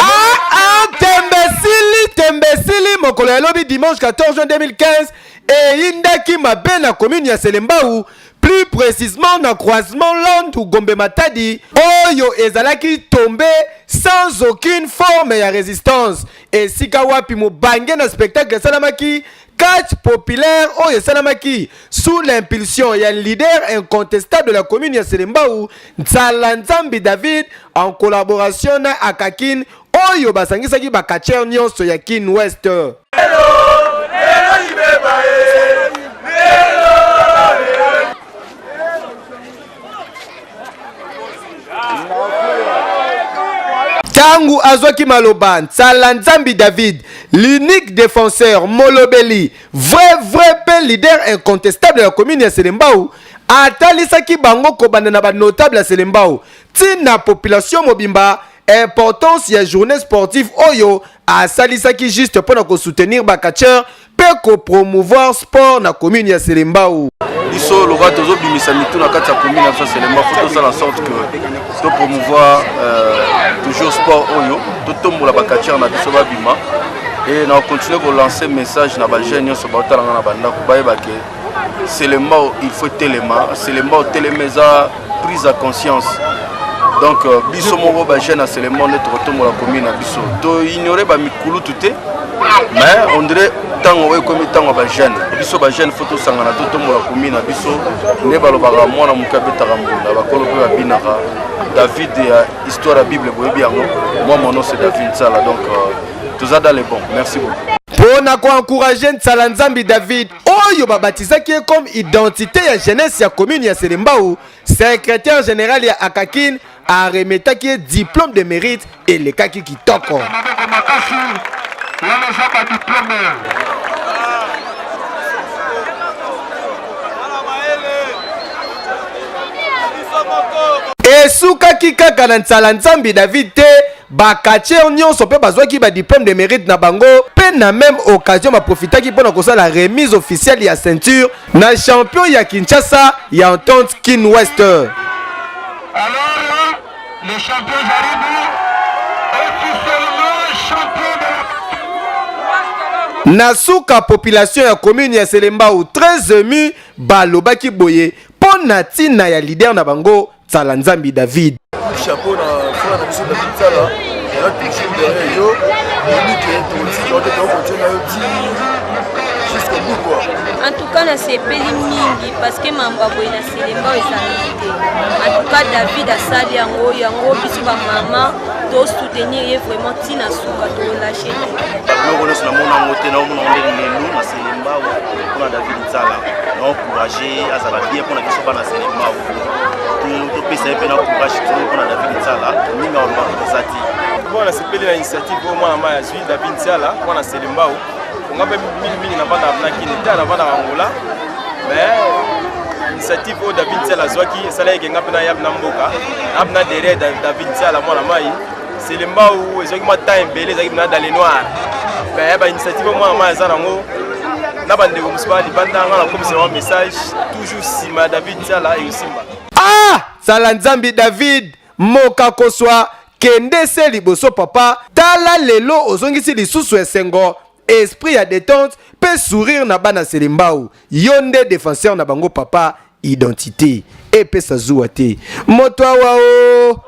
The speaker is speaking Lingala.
Ah, ah, tembe esili, tembe esili mokolo ya lobi dimanche 14 juin 2015 eyindaki mabe na commune ya Selembao, plus précisément na croisement Landu Gombe Matadi oyo ezalaki tombe sans aucune forme ya résistance, esika wapi mobange na spectacle esalamaki catch populaire oyo esalamaki sous l'impulsion ya leader incontestable de la commune ya Selembao, Ntsala Nzambi David, en collaboration na Akakin oyo basangisaki ba catcheurs nyonso ya Kin Ouest. Tangu azwaki maloba, Ntsala Nzambi David, l'unique défenseur, molobeli, vrai vrai pe leader incontestable ya commune ya Selembao, atalisaki bango kobanda na ba notable ya Selembao ti na population mobimba importance ya journée sportive oyo asalisaki juste mpo na kosoutenir ba catcheurs mpe ko promouvoir sport na commune ya Selembao. Biso lokola tozobimisa mitu na kati ya commune ya biso ya Selembao, faut tosala sorte que to promouvoir toujours sport oyo, totombola ba catcheurs na biso babima. Et na continuer ko lancer message na ba jeunes nyonso baotala nga na bandako, bayeba ke Selembao il faut telema, Selembao telema eza prise ya conscience. Donc biso moko ba jeunes ya Selembao nde tokotombola commune na biso, to ignorer ba mikulutu te, mais on dirait ntango oyo ekomi ntango ya ba jeunes. Biso ba jeunes faut tosangana totombola commune na biso. Nde balobaka mwana moke abetaka mbunda, bakolo mpe babinaka. David ya histoire ya Bible boyebi yango, moi mon nom c'est David Ntsala, donc toza dans les bons. Merci beaucoup. Mpo na koencourager Ntsala Nzambi David oyo babatisaki ye comme identité ya jeunesse ya commune ya Selembao, secrétaire général ya Akakin aremetaki ye diplôme de mérite. Elekaki kitoko. Maboko makasi wana eza ba diplôme. Esukaki kaka na Ntsala Nzambi David te, ba catcheurs nyonso mpe bazwaki ba diplôme de mérite na bango, mpe na même occasion baprofitaki mpona kosala remise officielle ya ceinture na champion ya Kinshasa ya Entente Kin Ouest. Alors les champions arrivent officiellement champion de la Na suka, population ya commune ya Selembao très ému balobaki boye mpo na ntina ya leader na bango Ntsala Nzambi David. Chapeau na frère na biso David Ntsala, toza toujours derrière yo, toyebi ke tokotika yo te, tokokontinue na yo ti jusqu'au bout quoi. En tout cas nasepeli mingi parce que mambo ya boye na Selembao ezalaka te. En tout cas David asali yango, yango biso bamama tosoutenir ye vraiment ntina suka, tolâche te. Biloko nyonso namona yango te, naomona yango nde lelo na Selembao mpona David Ntsala. Na encourage azala bien mpona biso bana Selembao, topesa ye mpe na courage trop mpona David Ntsala. Mingi alobaka eza te. Bon, nasepeli na initiative oyo mwana mai azwi, David Ntsala, mwana Selembao. Onga mpe mingimingi navandaka na Kini te, navandaka Angola, mais initiative oyo David Ntsala azwaki esalaki ke nga mpe naya na mboka nabe na derrière David Ntsala, mwana mai Selembao. Ezwaki mwa temps ebele, ezalaki na dans le noir, mais ba initiative oyo mwana mai aza nango na bandeko mosusu baa libanda, nga nakomisa mwa message toujours nsima ya David Ntsala ekosimba. Ah, Ntsala Nzambi David moka koswa, kende se liboso papa. Tala lelo ozongisi lisusu esengo, esprit ya détente mpe sourire na bana Selembao. Yo nde défenseur na bango papa, identité epesa zuwa te moto awa o.